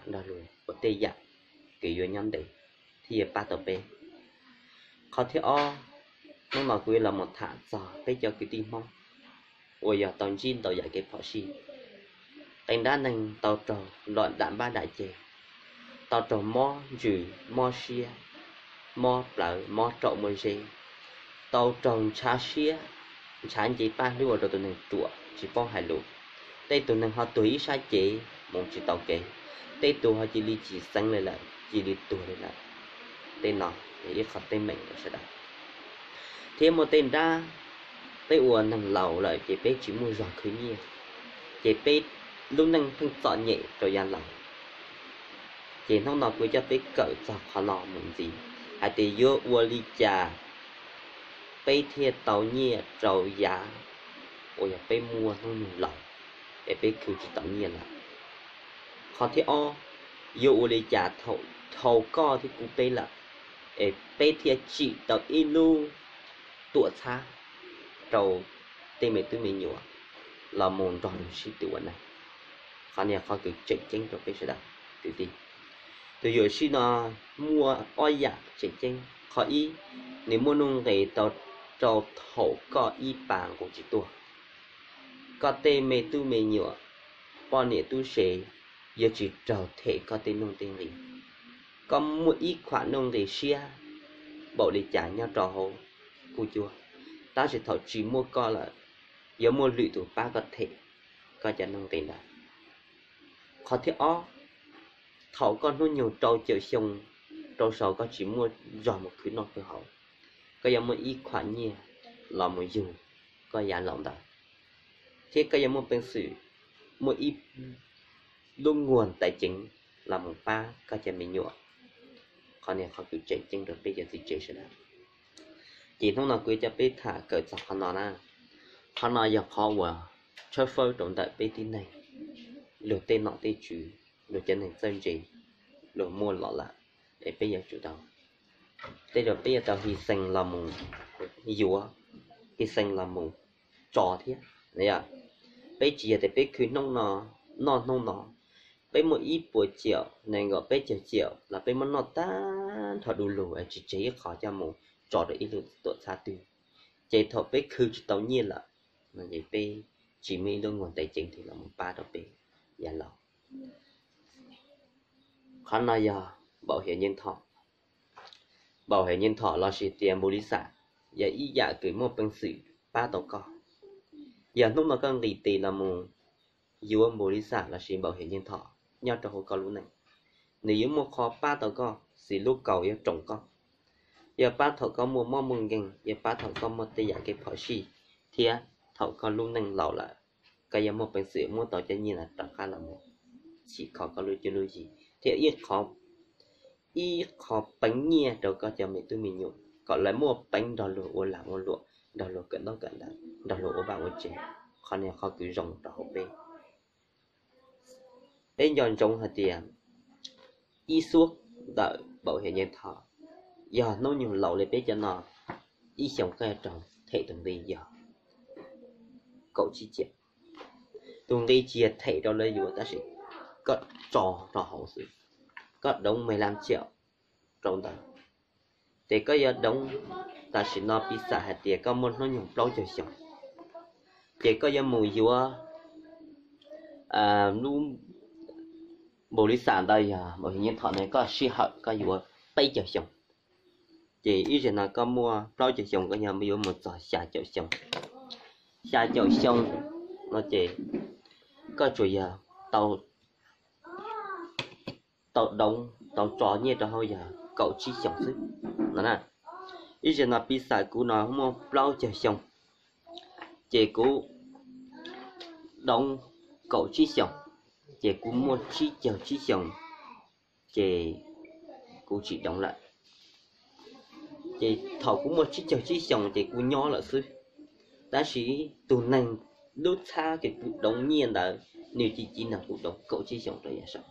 nrog luag ua tej yam kws yuav nyob ntev thiab yuav pab tau peb. Qhov thib ob, hnub no kuv yuav los mus tham txog peb cov kwv tij Hmoob uas yog tau ntsib ntau yam kev phom sij, qee nrab neeg tau raug lom dam npab dam ceg, tau raug mob ntsws mob siab, mob plawv mob raum mob zeb, tau raug ntshav siab, ntshav nce paj hlwb ua rau tus neeg ruam tsis paub hais lus. Tej tus neeg ho tuag ib sab cev mus tsis tau kev, tej tus ho cia li tsis xeev li lawm, cia li tuag li lawm. Tej no yog ib qho teeb meem rau sawv daws. Thiab muaj tej nrab, peb ua neeg laus lawm ces peb tsis muaj zog khwv nyiaj, ces peb lub neej pheej txom nyem rau yav laus. Ces hnub no kuv coj peb kawm txog qhov no mus ntxiv, hais tias yuav ua li cas peb thiaj tau nyiaj rau yav uas yog peb muaj hnub nyoog laus, es peb khwv tsis tau nyiaj lawm. Qhov thib ob, yuav ua li cas thaum koj thiab kuv peb lawm, es peb thiaj tsim tau ib lub tuam txhab rau tej me tub me nyuam los mus nrog nws sib tw ua neeg. Qhov no yog qhov kws tseem ceeb rau peb sawv daws kwv tij. Tus yuam sij no muaj ob yam tseem ceeb. Qhov ib, nws muaj nuj nqis tau rau thaum koj ib pas nqus tsis tuaj. Koj tej me tub me nyuam, poj niam tub se yuav tsis raug them koj tej nuj tej nqis. Koj muaj ib khuam nuj nqis siab npaum li cas nyob rau hauv kuj cuag, tab sis thaum tsis muaj koj lawm, yuav muaj lwm tus pab koj them koj cov nuj nqis ntawd. Qhov thib ob, thaum koj hnub nyoog rau caum xyoo rau saud koj tsis muaj zog mus khwv noj khwv haus, koj yuav muaj ib khuam nyiaj los mus yug koj yav laus ntawd, thiab koj yuav muaj peev xwm muaj ib lub nguag tais ceev los mus pab koj cov me nyuam. Qhov no qhov kws tseem ceeb rau peb cov txiv tsev sawv daws. Ces hnub no kuv yuav coj peb tham kawm txog qhov no na. Qhov no yog qhov uas tshawb fawb rau ntawm peb tib neeg, luag tej nom tej tswv, luag cov neeg txawj ntse, luag muaj los lawm, es peb yuav tsum tau, tej zaum peb yuav tau hy xees los mus yuav, hy xees los mus tso thiab. Peb tsis yog tias peb khwv hnub no, noj hnub no, peb muaj ib puas ciaum nees nkaum peb caug ciaum los peb muab noj tag nrho du lug es tsis tseg ib qho coj mus tso rau ib lub tuam txhab twg, ces thaum peb khwv tsis tau nyiaj lawm, ces peb tsis muaj ib lub nguag tais ceev twg los mus pab rau peb yav laus. Qhov no yog npaum hiam nyiaj nthom, npaum hiam nyiaj nthom lossis tias npaum li xam, yog ib yam kws muaj peev xwm pab tau koj. Yog hnub no koj nqis tes los mus yuav npaum li xam lossis npaum hiam nyiaj nthom nyob rau hauv koj lub neej, nws yuav muaj qhov pab tau koj, xws lub kaus yuav roos koj, yuav pab thaum koj muaj mob muaj nkeeg, yuav pab thaum koj muaj tej yam kev phom sij, thiab thaum koj lub neej laus lawm, koj yuav muaj peev xwm muab tau cov nyiaj no rov qab los mus chim kho koj lub cuab lub yig, thiab ib qho, ib qho peev nyiaj rau koj cov me tub me nyuam kom lawv muaj peev nrog luag ua lag ua luam, nrog luag kawm ntaub kawm ntawv, nrog luag ua vaj ua tsev. Qhov no qhov kws zoo rau hauv peb. Peb nco ntsoov hais tias ib suab ntawm npaum hiam nyiaj nthom, yog hnub nyoog laus li peb cov no, ib xyoos koj yuav raug them tus nqi yog kaum tsib ciam. Tus nqi tsis yog them rau lawv yuav tab sis koj tso rau hauv xwb, koj doov me lab ciam rau ntawd, ces koj yuav doov, tam sim no piv xam hais tias koj muaj hnub nyoog plaub caug xyoo, ces koj yuav mus yuav lub npaum li xam ntawd yog npaum hiam nyiaj nthom no koj sij hawm koj yuav peb caug xyoo, ces ib zaug no koj muaj plaub caug xyoo koj yog yuav mus txog xya caum xyoo. Xya caum xyoo no ces koj tsuas yog tau, tau doov tau tso nyiaj rau hauv yog kaum tsib xyoos xwb no na. Ib zaug no piv xam kuv no muaj plaub caug xyoo, ces kuv doov kaum tsib xyoos, ces kuv muaj tsib caug tsib xyoos, ces kuv tsis doov lawm. Ces thaum kuv muaj tsib caug tsib xyoos ces kuv nyob lawm xwb. Tab sis tus neeg lub txhab kws kuv doov nyiaj ntawd, nws ci ci nrog kuv doov kaum tsib xyoos rau yav saud,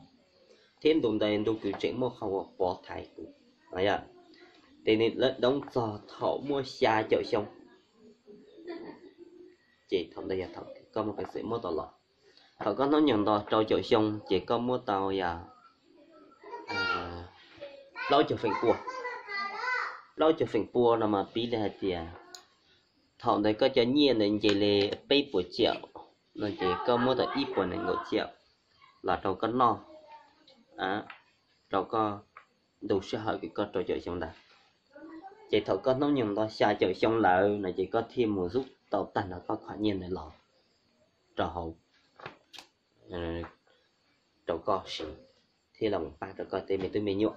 thiab ntu ntawd ntu kws tseem muaj qhov uas pov thaiv kuv, ces nws lawv doov txog thaum muaj xya caum xyoo. Ces thaum ntawd yog thaum koj muaj peev xwm muab tau los. Thaum koj hnub nyoog nto rau caum xyoo ces koj muab tau yog plaub caug feem pua. Plaub caug feem pua no mas piv li hais tias thaum ntawd koj cov nyiaj ntawd nce li peb puas tsiaum no ces koj muab tau ib puas nees nkaum tsiaum los rau koj noj, rau koj ntu sij hawm kws koj rau caum xyoo ntawd. Ces thaum koj hnub nyoog nto xya caum xyoo lawm no ces koj thiaj mus zuj tau tag nrho koj qhov nyiaj ntawd los rau hauv rau koj siv thiab los pab rau koj tej me tub me nyuam.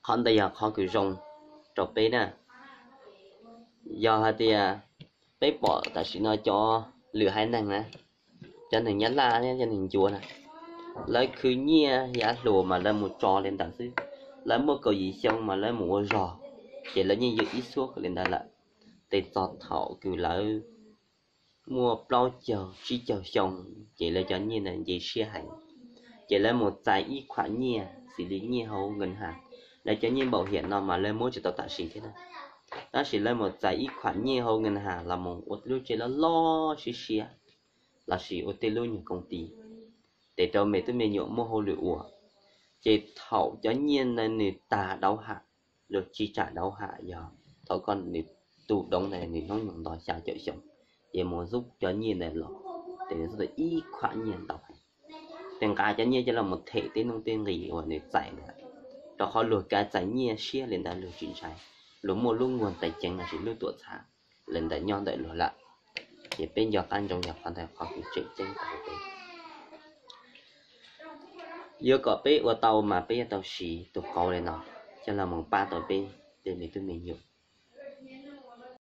Qhov ntawd yog qhov kws zoo rau peb na. Yog hais tias peb pom tam sim no cov lwm haiv neeg na, cov neeg Nyab Laj thiab cov neeg ncuav na, lawv khwv nyiaj yav hluas mas lawv mus tso li ntawd xwb. Lawv muaj kaum yim xyoo mas lawv mus ua zog, ces lawv yeej yog ib suab li ntawd lawm. Tes txog thaum kws lawv muaj plaub caug tsib caug xyoo ces lawv cov nyiaj ntawd nce siab heev, ces lawv mus txais ib khuam nyiaj xws li nyiaj hauv nkees has, lawv cov nyiaj npaum hiam no mas lawv muab tsis tau tam sim thiab na. Tab sis lawv mus txais ib khuam nyiaj hauv nkees has los mus ua tej lub tsev loj loj siab siab, lossis ua tej lub nyuag koob tis, tes rau me tub me nyuam muaj hauj lwm ua. Ces thaum cov nyiaj ntawd nws tag dauv ham, luag tsis tsam dauv ham yog thaum koj nws tu doov ntawd nws hnub nyoog nto xya caum xyoo, ces mus zuj cov nyiaj ntawd los, ces nws txog tau ib khuam nyiaj ntau heev. Ces nqa cov nyiaj coj los them tej nuj tej nqis uas nws txais ntawd, rau qhov luag kav txais nyiaj siab li ntawd luag tsis ntshai, luag muaj lub nkuaj tais ceev lossis lub tuam txhab li ntawd nyob ntawm luag lawm. Ces peb nco qab ntsoov yog qhov ntawd qhov kws tseem ceeb rau peb. Yuav kom peb ua tau mas peb yuav tau siv tus qauv li no coj los mus pab tau peb tej me tub me nyuam.